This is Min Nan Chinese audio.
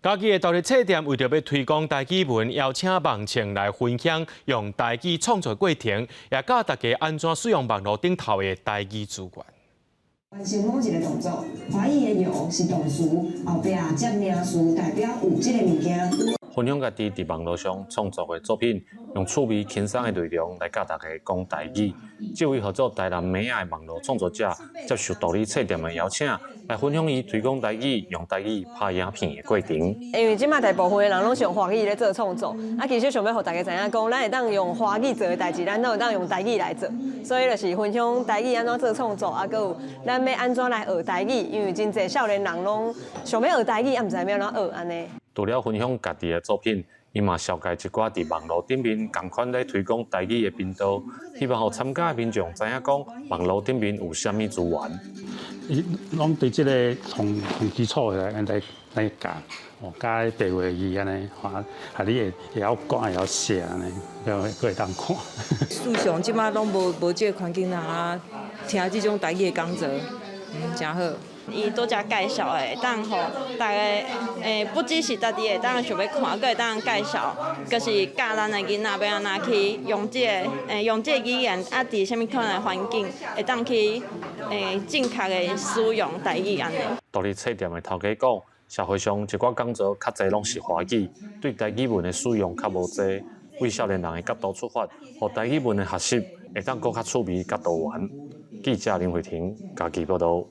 嘉義的獨立冊店為著欲推廣台語文，邀請網青來分享用台語創作過程，也教大家按怎使用網路頂頭的台語資源。完成某一个動作，華語的有是動詞，後壁接名詞代表有這个物件。分享家己佇網路上創作的作品，用趣味輕鬆的內容來教大家講台語。這位號做台南妹仔的網路創作者，接受獨立冊店的邀請，來分享伊推廣台語、用台語拍影片的過程。因為這馬大部分的人攏是用華語咧做創作，啊，其實想欲予大家知影講，咱會當用華語做的代誌，咱攏會當用台語來做。所以就是分享台語按怎做創作，啊，閣有咱欲按怎來學台語，因為真濟少年人攏想欲學台語，啊，毋知欲按怎學按呢。除了分享家己的作品，伊嘛紹介一寡佇網路頂面仝款咧推廣台語的頻道，希望予參加的民眾知影講網路頂面有啥物資源。伊攏對這个從從基礎的來來教，哦，教白話字按呢，啊，你會會曉講會曉寫按呢，就閣會當看。事實上，這馬攏無無這个環境啊，聽這種台語的講座，嗯，誠好。伊拄才介紹的，當予大家欸，不只是家己會當想欲看，閣會當介紹，就是教咱的囡仔欲按怎去用這个欸，用這个語言啊，佇啥物款的環境會當去欸，正確的使用台語按呢。獨立冊店的頭家講，社會上一寡講座較濟攏是華語，對台語文的使用較無濟。為少年人的角度出發，予台語文的學習會當閣較趣味、較多元。記者林慧婷嘉義報導。